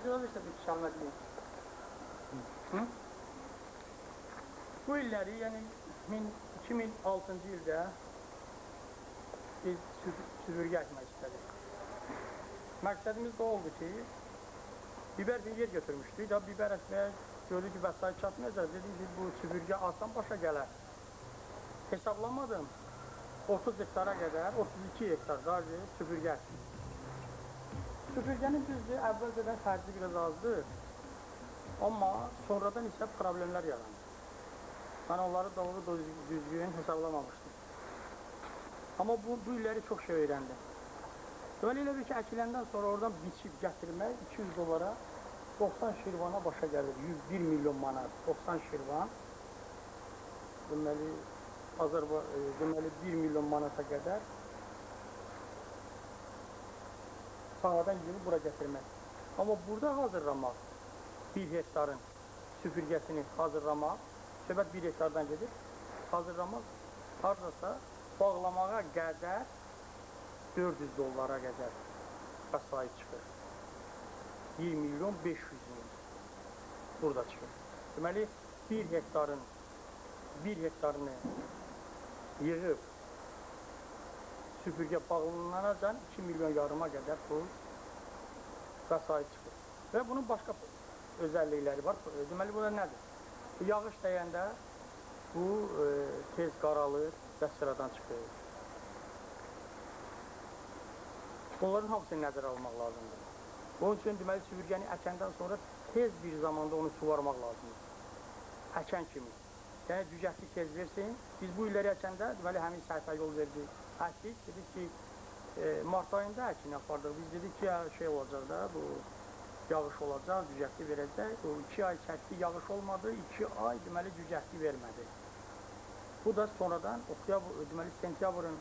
İcazə verirsə bir kəlmə deyim. Hı? Bu illəri, yəni 2006-cı ildə biz süpürgə əkmək istədik. Məqsədimiz də oldu ki, biber bir yer götürmüşdük. Da biber əkməyə gördük ki, vəsait çatmayacaq. Dedik ki, bu süpürgə asan başa gələr. Hesablamadım. 30 hektara qədər, 32 hektar daha süpürgə əkdik. Süpürgənin düzdür, əvvəlcədən xərci biraz azdır. Amma sonradan isə problemlər yarandı. Mən onları doğru düzgün hesablamamışdım. Amma bu illəri çox şey öyrəndim. Deməli, elə bir ki, əkiləndən sonra oradan biçib gətirmək 200 dolara 90 şirvana başa gəlir. 101 milyon manat, 90 şirvan. Deməli, 1 milyon manata qədər sağadan yığıb bura gətirmək. Amma burada hazırlamaq, 1 hektarın süpürgəsini hazırlamaq, söhbət 1 hektardan gedir, hazırlamaq haradasa bağlamağa qədər 400 dollara qədər vəsait çıxır. 1 milyon 500 min burada çıxır. Deməli, 1 hektarın 1 hektarını yığıb süpürgə bağlananacan 2 milyon yarıma qədər pul vəsait çıxır. Və bunun başqa özəllikləri var. Deməli, bu da nədir? Yağış dəyəndə bu tez qaralır və sıradan çıxır. Bunların hamısını nəzərə almaq lazımdır. Bunun üçün, deməli, süpürgəni əkəndən sonra tez bir zamanda onu suvarmaq lazımdır. Əkən kimi. Yəni, cücəsi tez versin. Biz bu illəri əkəndə, deməli, həmin səhifə yol verdik. Əkdik, dedik ki, mart ayında əkini apardıq. Biz dedik ki, şey olacaq da, bu yağış olacaq, cücəsi verəcək. O 2 ay çəkdi, yağış olmadı, 2 ay, deməli, cücəsi vermədi. Bu da sonradan, deməli, sentyabrın